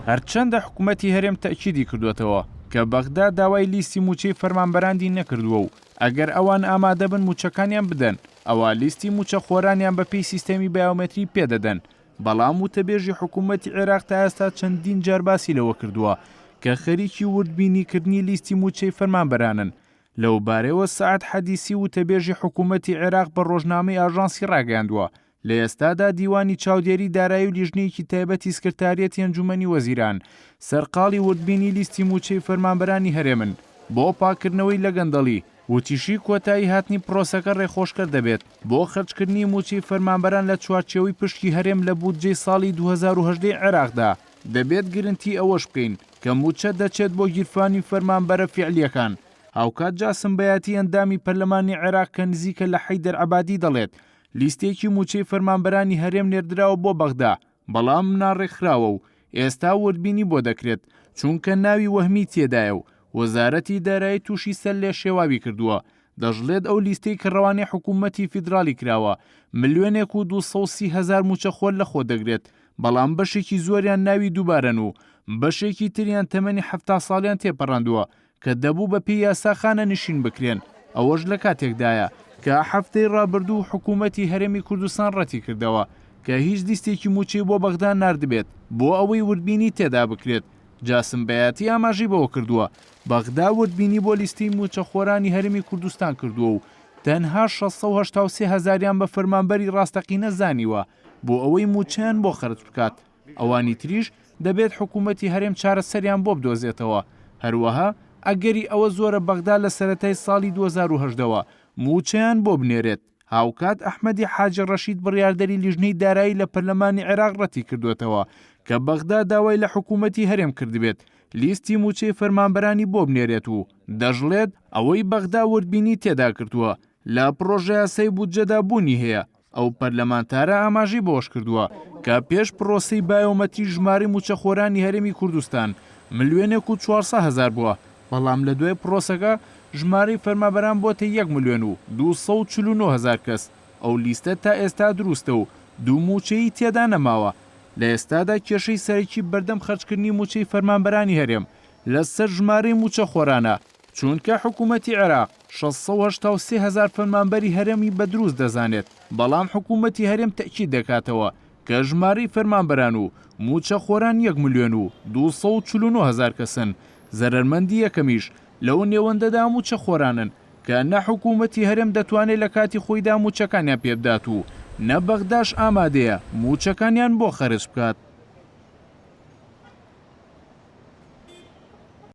هەرچەندە حکومەتی هەرێم تەئکیدی کردووەتەوە کە بەغدا داوای لیستی مووچەی فەرمانبەراندی نەکردووە و ئەگەر ئەوان ئامادەبن مووچەکانیان بدەن ئەوا لیستی مووچەخۆرانیان بەپێی سیستەمی بایۆمەتری پێدەدەن، بەڵام وتەبێژی حکومەتی عێراق تا ئێستا چەندین جار باسی لەوە کردووە کە خەریکی وردبینیکردنی لیستی مووچەی فەرمانبەرانن. لەوبارەیەوە سەعد حەدیسی وتەبێژی حکومەتی عێراق بە ڕۆژنامەی ئاژانسی ڕاگەیاندووە، لە ئێستادا دیوانی چاودێری دارایی و لیژنەیەکی تایبەتی سکرتاریەتی ئەنجومەنی وەزیران سەرقاڵی وردبینی لیستی مووچەی فەرمانبەرانی هەرێمن بۆ پاککردنەوەی لە گەندەڵی. وتیشی، کۆتایی هاتنی پرۆسەکە ڕێخۆشکەر دەبێت بۆ خەرجکردنی مووچەی فەرمانبەران لە چوارچێوەی پشکی هەرێم لە بودجەی ساڵی 2018 ی عێراقدا، دەبێت گرنتی ئەوەش بکەین کە مووچە دەچێت بۆ گیرفانی فەرمانبەرە فیعلییەکان. هاوکات جاسم بەیاتی ئەندامی پەرلەمانی عێراق کە نزیکە لە حەیدەر عەبادی دەڵێت، لیستێکی مووچەی فەرمانبەرانی هەرێم نێردراوە بۆ بەغدا، بەڵام ناڕێکخراوە و ئێستا وردبینی بۆ دەکرێت، چونکە ناوی وەهمی تێدایە و وەزارەتی دارایی تووشی سەرلێشێواوی کردووە. دەشڵێت ئەو لیستەی کە ڕەوانەی حکوومەتی فیدراڵی کراوە، ملیۆنێک و 230 هەزار مووچەخۆر لەخۆدەگرێت، بەڵام بەشێکی زۆریان ناوی دووبارەن و بەشێکی تریان تەمەنی 70 ساڵیان تێپەڕاندووە کە دەبوو بەپێی یاسا خانەنشین بکرێن، ئەوەش لەکاتێکدایە کە هەفتەی ڕابردوو حکوومەتی هەرێمی کوردستان ڕەتیکردەوە کە هیچ لیستێکی مووچەی بۆ بەغدا ناردبێت بۆ ئەوەی وردبینی تێدا بکرێت. جاسم بەیاتی ئاماژەی بەوەکردووە، بەغدا وردبینی بۆ لیستی مووچەخۆرانی هەرێمی کوردستان کردووە و تەنها 683 هەزاریان بە فەرمانبەری ڕاستەقینە زانیوە بۆ ئەوەی مووچەیان بۆ خەرج بکات. ئەوانی تریش دەبێت حکوومەتی هەرێم چارەسەریان بۆ بدۆزێتەوە، هەروەها ئەگەری ئەوە زۆرە بەغدا لە سەرەتای ساڵی 2018 وە مووچەیان بۆ بنێرێت. هاوکات ئەحمەدی حاجی ڕەشید بڕیاردەری لیژنەی دارایی لە پەرلەمانی عێراق ڕەتیکردووەتەوە کە بەغدا داوای لە حکوومەتی هەرێم کردبێت لیستی مووچەی فەرمانبەرانی بۆ بنێرێت و دەشڵێت، ئەوەی بەغدا وردبینی تێدا کردووە لە پڕۆژەیاسای بودجەدا بوونی هەیە. ئەو پەرلەمانتارە ئاماژەی بەوەشکردووە کە پێش پرۆسەی بایۆمەتری ژمارەی مووچەخۆرانی هەرێمی کوردستان ملیۆنێک و 400 هەزار بووە، بەڵام لە دوای پرۆسەکە ژمارەی فەرمابەران بۆتە یەک ملیۆن و 249 هەزار کەس، ئەو لیستە تا ئێستا دروستە و دوو مووچەیی تێدا نەماوە. لە ئێستادا کێشەی سەرەکی بەردەم خەرجکردنی مووچەی فەرمانبەرانی هەرێم لەسەر ژمارەی مووچەخۆرانە، چونکە حکوومەتی عێراق 683 هەزار فەرمانبەری هەرێمی بە دروست دەزانێت، بەڵام حکوومەتی هەرێم تەئکید دەکاتەوە کە ژمارەی فەرمانبەران و مووچەخۆران یەک ملیۆن و 249 هەزار کەسن، زەرەرمەندی یەکەمیش لەو نێوەندەدا مووچەخۆرانن کە نە حکوومەتی هەرێم دەتوانێت لە کاتی خۆیدا مووچەکانیان پێبدات و نە بەغداش ئامادەیە مووچەکانیان بۆ خەرج بکات.